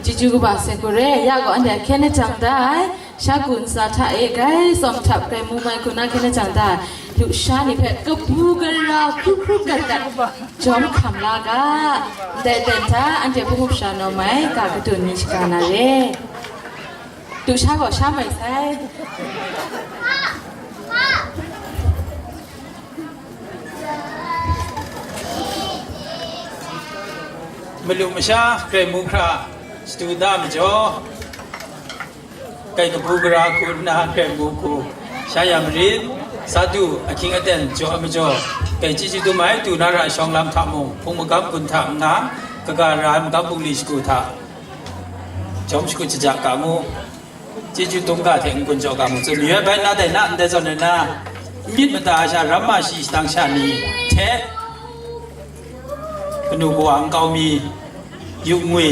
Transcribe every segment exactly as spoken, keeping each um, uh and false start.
Chyeju kaba sai hku re, ya gaw anhte ahkyen na jang da ai, sha ku ntsa hta e grai tsawm htap grai mu mai hku na ahkyen na jang da ai, lusha ni hpe kabu gara hkru hkru gat gat jawm hkam la ga, ndai ten hta anhte hpung up sha nawm ai ga kadun ni shaga na re. Lusha gaw sha mai sai. Malu masha grai mu hkra shadu da majaw, kai kabu gara hku nna grai mu hku sha ya marit, sa du ahkying aten jaw ai majaw, kai chyeju dum ai du na ra shawng lam hta mung, hpung magam gun hta n-, nga, kaga ra ai magam bungli shagu hta jawm shakut shaja ga mu. Chyeju dum ga hte n-gun jaw ga mu tsun, mayu bai na dai na ndai zawn ai na, n myit mada ai sha, ramma shi shadang sha ni hte, kanu kawa nkau mi, yu ngwi,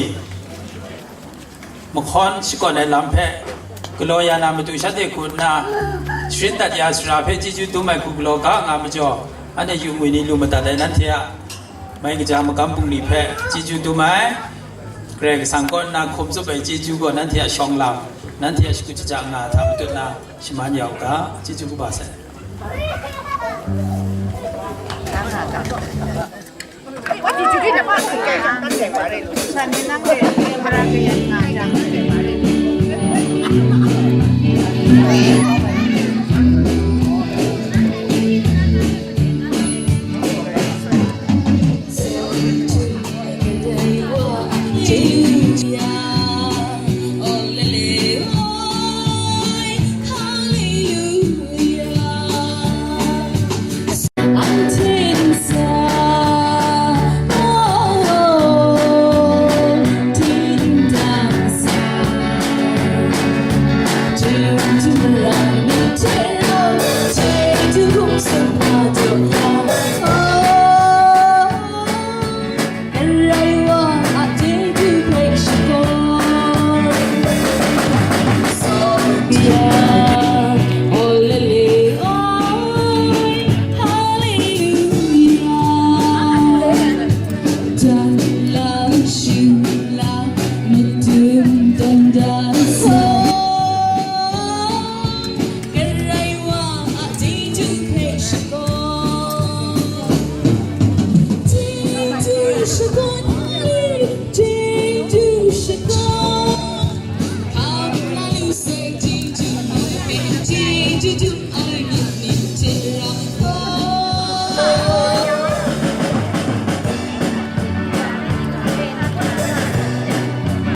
mahkawn shakawn ai lam hpe galaw ya na matu shanhte hku nna, sharin dat ya sara hpe chyeju dum ai hku galaw ga nga majaw, anhte yu ngwi ni lu madat ai nanhte a mai kaja magam bungli hpe chyeju dum ai, Karai Kasang kaw nna hkum tsup ai chyeju gaw nanhte a shawng lam, nanhte a shakut shaja nga hta matut na shaman ya u ga, chyeju kaba sai.